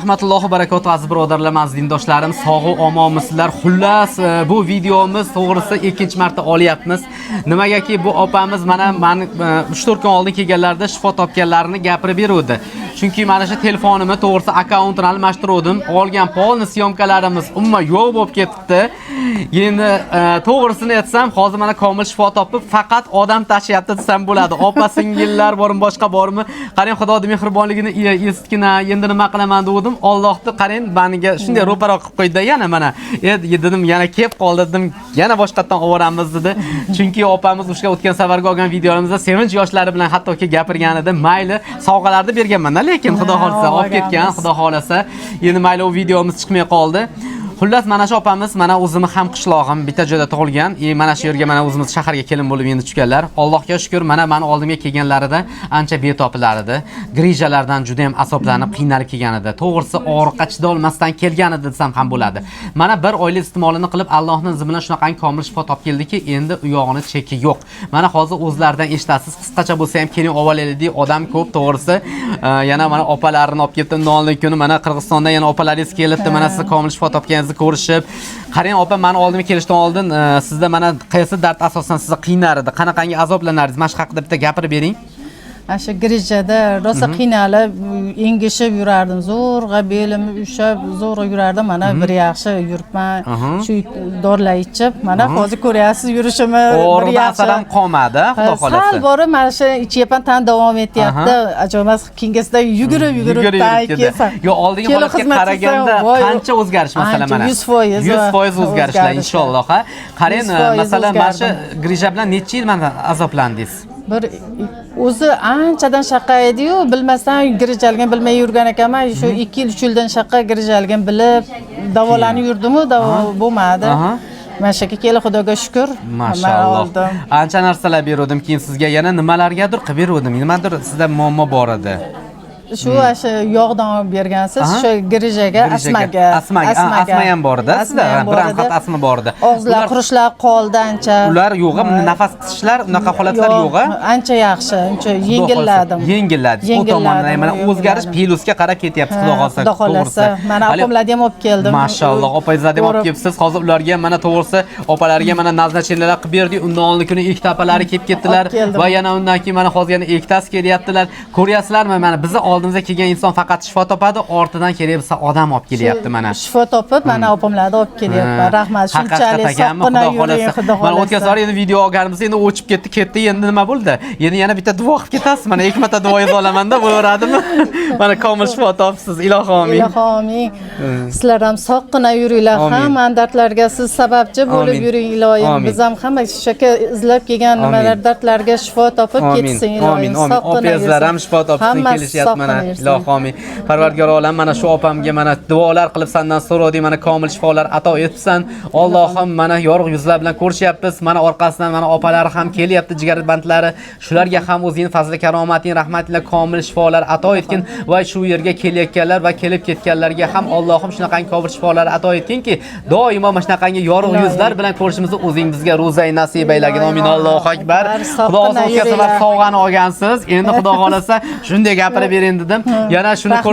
Rahmatullohi barakatuh, aziz birodarlar, aziz dindoshlarim, sog'u omonmisizlar? Xullas, bu videomiz to'g'risi ikkinchi marta olyapmiz. Nimagaki bu opamiz mana mani 3-4 kun oldin kelganlarida shifo topganlarini gapirib beruvdi. Chunki mana shu telefonimni to'g'risi akkauntini almashtiruvdim. Olgan полный съёмка larimiz umuman yo'q bo'lib ketibdi. Endi to'g'risini aytsam, hozir mana komil shifo topib, faqat odam tashyapti desam bo'ladi. Opa singillar bormi, boshqa bormi? Qarang, Xudoning mehribonligini eskina, endi nima qilaman degandim. Allohni qarang, maniga shunday ro'paroq qilib qo'ydi yana mana. Dedim, yana kelib qoldi dedim, yana boshqatdan oboramiz dedi. Chunki opamiz o'sha o'tgan safargi olgan videoimizda sevinch yoshlari bilan hattoki gapirgan edi. Mayli, sovg'alarni berganman, lekin Xudo xolasa olib ketgan, Xudo xolasa. Endi mayli, u videomiz chiqmay qoldi. Xullas, mana shu opamiz mana o'zimni ham qishlog'im, bitta joyda tug'ilgan. Mana shu yerga mana o'zimiz shaharga kelin bo'lib endi tushganlar. Allohga shukr, mana mani oldimga kelganlarida ancha betoblar edi. Грыжа lardan juda ham azoblanib, qiynalib kelgan edi. To'g'risi, og'riqqa chidolmasdan kelgan edi desam ham bo'ladi. Mana bir oylik iste'molini qilib, Allohning izni bilan shunaqangi komil shifo topib keldiki, endi u yog'ini cheki yo'q. Mana hozir o'zlaridan eshitasiz. Qisqacha bo'lsa ham keling ovolaylik, odam ko'p to'g'risi. Yana mana opalarini olib ketdim oldingi kuni, mana Qirg'izistondan yana opalaringiz kelibdi. Mana siz komil shifo topganingizni ko'rishib. Qarang opa, mani oldimga kelishdan oldin sizda mana qaysi dard asosan sizni qiynar edi? Qanaqangi azoblanardingiz? Mana shu haqida bitta gapirib bering. Ana shu грыжа da rosa qiynalib, engishib yurardim. Zo'rg'a belimni ushlab, zo'rg'a yurardim. Mana bir yaxshi yuribman. Shu dorilar ichib, mana hozir ko'ryapsiz yurishimni, bir Og'riqdan yaxshi. asar ham qolmadi, Xudo Sal xolasa. borib mana shu ichyapman, tan davom etyapti. Ajoyib, keyingisida yugurib yugurib Yugurib tan yurib ketdi. kelsam. Yo, oldingi Kelib holatga xizmat qaraganda qilsam, voy, qancha o'zgarish masalan ancha, mana? 100% 100% o'zgarishlar o'zgarishlar. Inshaalloh, ha. Qarang, 100% masalan, mana shu o'zgardim. грыжа bilan necha yil mana azoblandingiz? Bir o'zi anchadan shaqa ediyu, bilmasdan грыжа ligini bilmay yurgan ekanman. Shu 2 yil, 3 yildan shaqa грыжа ligini bilib davolanib yurdimu, davo bo'lmadi. Mana shu yerga kelib, Xudoga shukur, mana Mashalloh. oldim. Ancha narsalar beruvdim, keyin sizga yana nimalargadir qilib beruvdim. Nimadir sizda muammo bor edi. Shu ana shu yog'dan olib bergansiz, shu грыжа ga, Грыжа ga. astmaga. Astmaga, astma ham bor edi sizda. Astma ham Bir bor ham edi. xat astma bor edi. Og'izlar qurishlar qoldi ancha. Ular yo'q, nafas qisishlar, unaqa holatlar Yo'q, yo'q. Ancha yaxshi, ancha Xudo xohlasa, yengilladim. Yengilladingiz. U tomondan ham mana o'zgarish Yengilladim. плюс ga qarab ketyapsiz, Xudo xohlasa. Xudo xohlasa. To'g'risi. Mana opamlarni ham olib keldim. Mashalloh, opangizlarni ham olib kelibsiz. Hozir ularga ham mana to'g'risi opalarga mana назначения lar qilib berdik. Undan oldin kuni ikkita opalari kelib ketdilar Olib keldim. Va yana undan keyin mana hozir yana ikkitasi kelyaptilar. Ko'ryapsizlarmi? Mana bizni oldimizga kelgan inson faqat shifo topadi, ortidan kerak bo'lsa odam olib kelyapti mana. Shifo topib, mana opamlarni olib kelyapman. Rahmat, shunchalik Haqiqat ekanmi, soqqina Xudo yuring, xohlasa. Xudo Mana o'tgan xohlasa. safar endi video olganimizda endi o'chib ketdi, ketdi. Endi nima bo'ldi? Endi yana bitta duo qilib ketasiz. Mana ikki marta duoyingizni olamanda bo'laveradimi? Mana komil shifo topsiz. Ilohi omin. Ilohi omin. Sizlar ham soqqina yuringlar. Amin. Hamma dardlarga siz sababchi bo'lib Amin. yuring, iloyim. Amin. Biz ham hamma shu yerga izlab kelgan nimalar dardlarga shifo topib ketsin, iloyim. Amin, amin. Soqqina Opangizlar ham yursin. shifo topsin, Hammasi kelishyapti mana. soqqina yursin. Ilohi omin. Parvardigor olam, mana shu opamga mana duolar qilib sandan so'radik, mana komil shifolar ato etibsan. Allohim, mana yorug' yuzlar bilan ko'rishyapmiz. Mana orqasidan mana opalari ham kelyapti, jigar bandlari. Shularga ham o'zing fazli karomating, rahmating bilan komil shifolar ato etgin va shu yerga kelayotganlar va kelib ketganlarga ham Allohim shunaqangi komil shifolar ato etginki, doimo mana shunaqangi yorug' yuzlar bilan ko'rishimizni o'zing bizga ro'zai nasib aylagin. Amin. Allohu akbar. Akbar. Xudo xohlasa o'tgan safar Yuringlar. sovg'ani olgansiz. Endi Xudo xohlasa shunday gapirib bering dedim. Yana shuni Rahmat. ko'rib